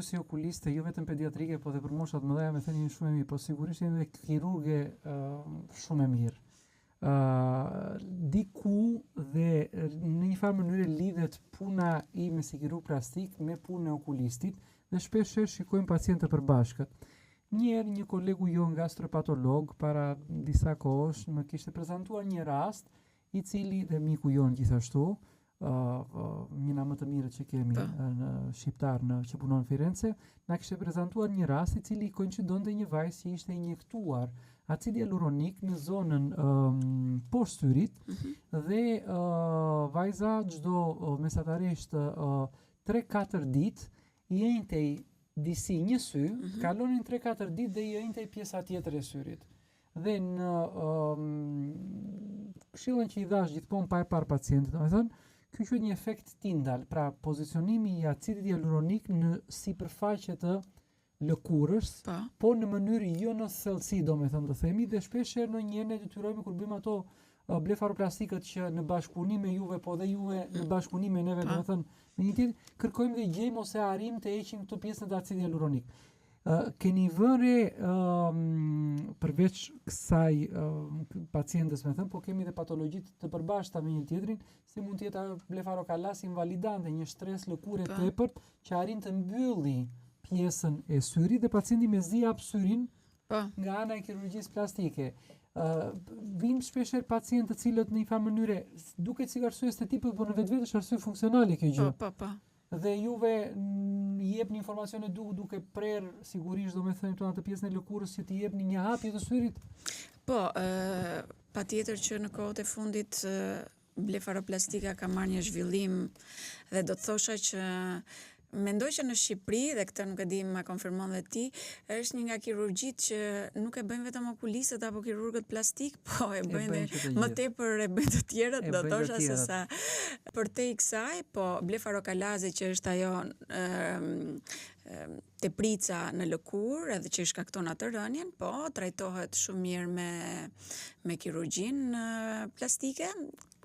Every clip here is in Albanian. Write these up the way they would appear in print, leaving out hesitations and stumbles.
ju si okuliste, jo vetëm pediatrike, po dhe për moshat më mëdha, me thënë jeni shumë e mirë, po sigurisht jeni dhe kirurge uh, shumë e mirë. Uh, diku dhe në një farë mënyre lidhet puna ime si kirurg plastik me punën e okulistit dhe shpesh herë shikojmë pacientë të përbashkët. Një herë një kolegu jonë gastrohepatolog para disa kohësh më kishte prezantuar një rast i cili dhe miku jonë gjithashtu, uh, një nga më të mirët që kemi po. në shqiptar në që punon në Firenze, na kishte prezantuar një rast i cili koincidonte një vajzë që ishte injektuar acid hialuronik në zonën um, poshtë syrit mm -hmm. dhe uh, vajza çdo uh, mesatarisht uh, 3-4 ditë i ënjtej disi një sy, mm -hmm. kalonin 3-4 ditë dhe i ënjtej pjesa tjetër e syrit. Dhe në um, këshillën që i dhashë gjithmonë pa e parë pacientin, domethënë, ky quhet një efekt Tyndall, pra pozicionimi i acidit hialuronik në sipërfaqe të lëkurës, po, po në mënyrë jo në thellësi, domethënë të themi, dhe shpesh herë ndonjëherë ne detyrohemi kur bëjmë ato blefaroplastikët që në bashkëpunim me juve, po dhe juve në bashkëpunim me neve, domethënë, me një tjetër, kërkojmë dhe gjejmë ose arrijmë të heqim këtë pjesën e acidit hialuronik. Keni vënë re përveç kësaj pacientes me thënë, po kemi dhe patologji të përbashkëta me njëri-tjetrin, si mund të jetë ajo blefarokalazis invalidante, një shtresë lëkure e tepërt që arrin të mbylli pjesën e syrit dhe pacienti mezi hap syrin po. nga ana e kirurgjisë plastike. Uh, vijnë shpeshherë pacientë të cilët në një farë mënyre duket si arsye estetike, por në vetvete është arsye funksionale kjo gjë. Po, po, po. Dhe juve i jepni informacion e duhur duke prerë sigurisht domethënë këtu atë pjesën e lëkurës që t'i jepni një hapje të syrit? Po, ë patjetër që në kohët e fundit blefaroplastika ka marrë një zhvillim dhe do të thosha që mendoj që në Shqipëri dhe këtë nuk e di ma konfirmon dhe ti, është një nga kirurgjitë që nuk e bëjnë vetëm okulistët apo kirurgët plastik, po e bëjnë dhe më tepër e bëjnë të tjerët, do thosha se sa Përtej kësaj, po blefarokalazi që është ajo teprica në lëkurë edhe që i shkakton atë rënien, po trajtohet shumë mirë me me kirurgjinë plastike.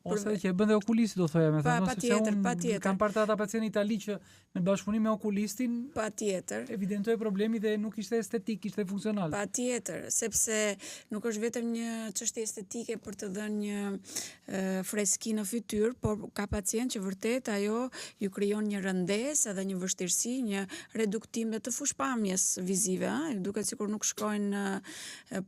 Ose që e bën dhe okulisti, do thoja, me thënë, sepse unë patjetër. kam parë ata pacientë në Itali që në bashkëpunim me okulistin, patjetër, evidentoi problemi dhe nuk ishte estetik, ishte funksional. Patjetër, sepse nuk është vetëm një çështje estetike për të dhënë një freski në fytyrë, por ka pacientë që vërtet ajo ju krijon një rëndesë edhe një vështirësi, një reduktim dhe të fushëpamjes vizive, ëh, duket sikur nuk shkojnë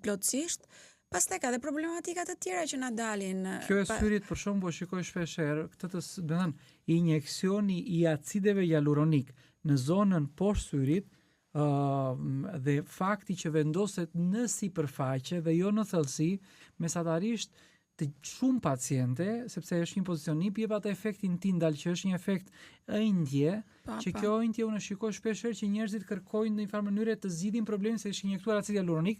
plotësisht. Pastaj ka dhe problematika të tjera që na dalin. Kjo e syrit për shembull po shikoj shpesh herë, këtë të, domethënë, injeksioni i acideve hialuronik në zonën poshtë syrit, ë dhe fakti që vendoset në sipërfaqe dhe jo në thellësi, mesatarisht te shumë paciente, sepse është një pozicionim, jep atë efektin Tyndall, që është një efekt ënjtje, që kjo ënjtje unë e shikoj shpesh herë që njerëzit kërkojnë në një farë mënyre të zgjidhin problemin se është injektuar acid hialuronik,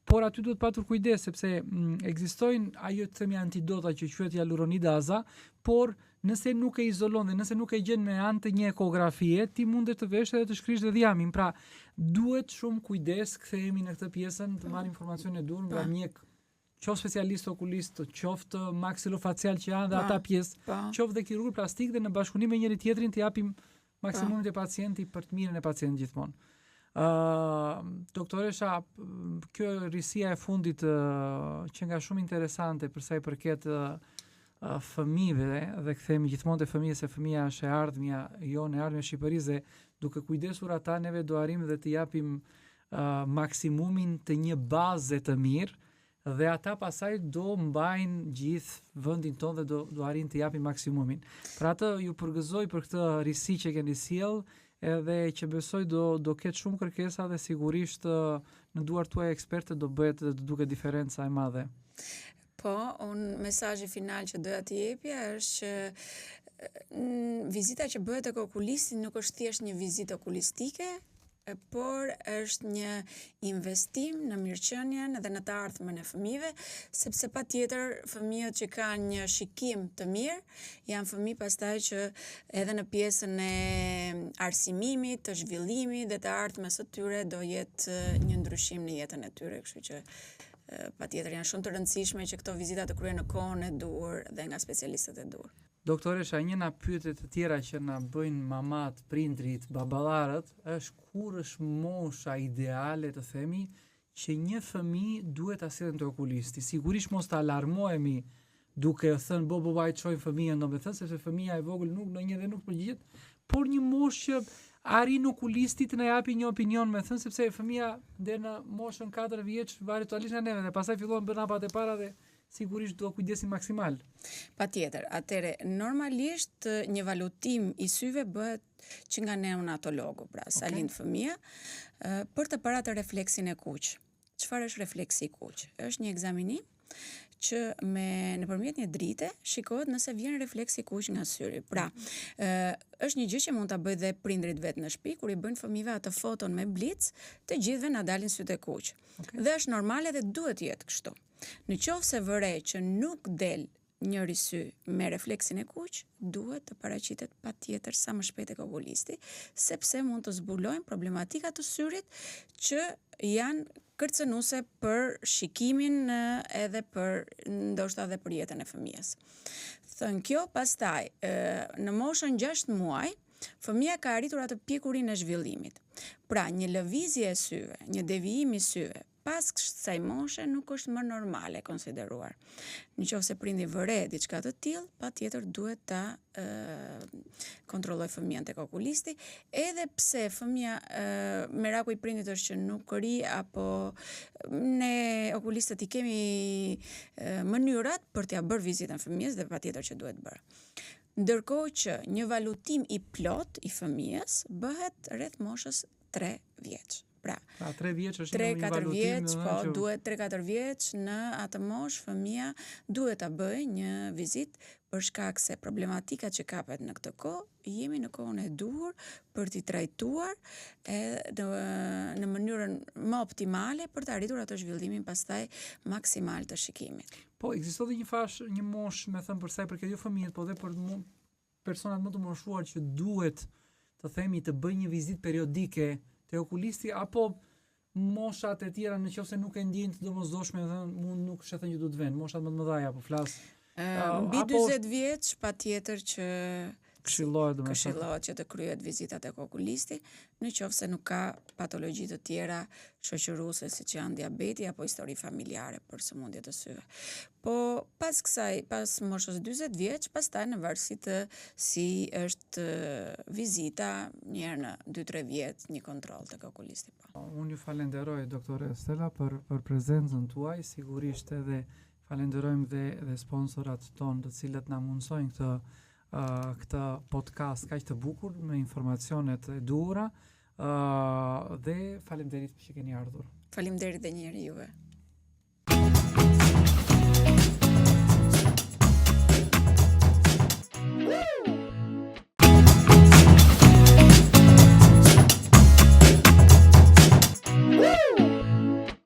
por aty duhet patur kujdes sepse mm, ekzistojnë ajo të themi antidota që quhet hialuronidaza, por nëse nuk e izolon dhe nëse nuk e gjen me anë të një ekografie, ti mundet të vesh edhe të shkrish dhe dhjamin. Pra, duhet shumë kujdes, kthehemi në këtë pjesën të marrim informacionin e duhur nga mjek qoftë specialist okulist, qoftë maksilofacial që janë dhe ata pjesë, qoftë dhe kirurg plastik dhe në bashkëpunim me njëri tjetrin të japim maksimumin te pacienti për të mirën e pacientit gjithmonë. Ë uh, doktoresha, kjo risia e fundit uh, që nga shumë interesante për sa i përket uh, fëmijëve dhe kthehemi gjithmonë te fëmijët se fëmija është e ardhmja jonë, e ardhmja e Shqipërisë dhe duke kujdesur ata neve do arrijmë dhe të japim uh, maksimumin të një baze të mirë dhe ata pastaj do mbajnë gjithë vendin tonë dhe do do arrijnë të japin maksimumin. Për atë ju përgëzoj për këtë risi që keni sjellë, edhe që besoj do do ketë shumë kërkesa dhe sigurisht në duart tuaja eksperte do bëhet dhe do duket diferenca e madhe. Po, unë mesazhi final që doja të jepja është që vizita që bëhet tek okulisti nuk është thjesht një vizitë okulistike, por është një investim në mirëqenien dhe në të ardhmen e fëmijëve, sepse patjetër fëmijët që kanë një shikim të mirë, janë fëmijë pastaj që edhe në pjesën e arsimimit, të zhvillimit dhe të ardhmes së tyre do jetë një ndryshim në jetën e tyre, kështu që. Patjetër janë shumë të rëndësishme që këto vizita të kryhen në kohën e duhur dhe nga specialistët e duhur. Doktoresha, një nga pyetjet të tjera që na bëjnë mamat, prindrit, baballarët, është kur është mosha ideale të themi që një fëmijë duhet ta sjellim te okulisti. Sigurisht mos të alarmohemi duke thënë bo bo bo hajt çojmë fëmijën, domethënë sepse fëmija e vogël nuk ndonjëherë dhe nuk përgjigjet, por një moshë që arrin okulisti të na japi një opinion, me thënë sepse fëmija deri në moshën 4 vjeç varet totalisht nga neve dhe pastaj fillon bën hapat e para dhe sigurisht do kujdesin maksimal. Patjetër, atëherë normalisht një valutim i syve bëhet që nga neonatologu, pra sa okay. lind fëmija, për të parë atë refleksin e kuq. Çfarë është refleksi i kuq? Është një ekzaminim që me nëpërmjet një drite shikohet nëse vjen refleksi i kuq nga syri. Pra, ë është një gjë që mund ta bëjë dhe prindrit vetë në shtëpi kur i bëjnë fëmijëve atë foton me blic, të gjithëve na dalin sytë e kuq. Okay. Dhe është normale dhe duhet të jetë kështu. Në qoftë se vë re që nuk del njëri sy me refleksin e kuq, duhet të paraqitet patjetër sa më shpejt tek okulisti, sepse mund të zbulojmë problematika të syrit që janë kërcënuese për shikimin edhe për ndoshta edhe për jetën e fëmijës. Thënë kjo, pastaj në moshën 6 muaj, fëmija ka arritur atë pjekurinë e zhvillimit. Pra, një lëvizje e syve, një devijim i syve, pas kësaj moshe nuk është më normale konsideruar. Në qoftë se prindi vë re diçka të tillë, patjetër duhet ta kontrollojë fëmijën tek okulisti, edhe pse fëmija meraku i prindit është që nuk rri apo ne okulistët i kemi mënyrat për t'ia bërë vizitën fëmijës dhe patjetër që duhet bërë. Ndërkohë që një valutim i plotë i fëmijës bëhet rreth moshës 3 vjeç. Pra, pra 3 vjeç është 3, një valutim, vjeç, po, që... duhet 3-4 vjeç në atë moshë fëmija duhet ta bëjë një vizitë për shkak se problematikat që kapet në këtë kohë, jemi në kohën e duhur për t'i trajtuar e, në, në mënyrën më optimale për të arritur atë zhvillimin pastaj maksimal të shikimit. Po, ekziston dhe një fashë, një moshë, me thënë për sa i përket jo fëmijët, po dhe për personat më të moshuar që duhet të themi të bëjnë një vizitë periodike te okulisti apo moshat e tjera në qoftë se nuk e ndjejnë të domosdoshme, dhe mund nuk është e thënë që duhet të venë, moshat më të mëdha po flas. Uh, mbi 40 vjeç patjetër që këshillohet domethënë. Këshillohet që të kryhet vizita tek okulisti, në qoftë se nuk ka patologji të tjera shoqëruese siç janë diabeti apo histori familjare për sëmundje të syve. Po pas kësaj, pas moshës 40 vjeç, pastaj në varësi të si është vizita, një herë në 2-3 vjet një kontroll tek okulisti po. Unë ju falenderoj doktore Stella për për prezencën tuaj, sigurisht edhe falenderojmë dhe dhe sponsorat tonë të cilët na mundësojnë këtë uh, këtë podcast kaq të bukur me informacionet e duhura. Uh, dhe faleminderit që keni ardhur. Faleminderit edhe një herë juve.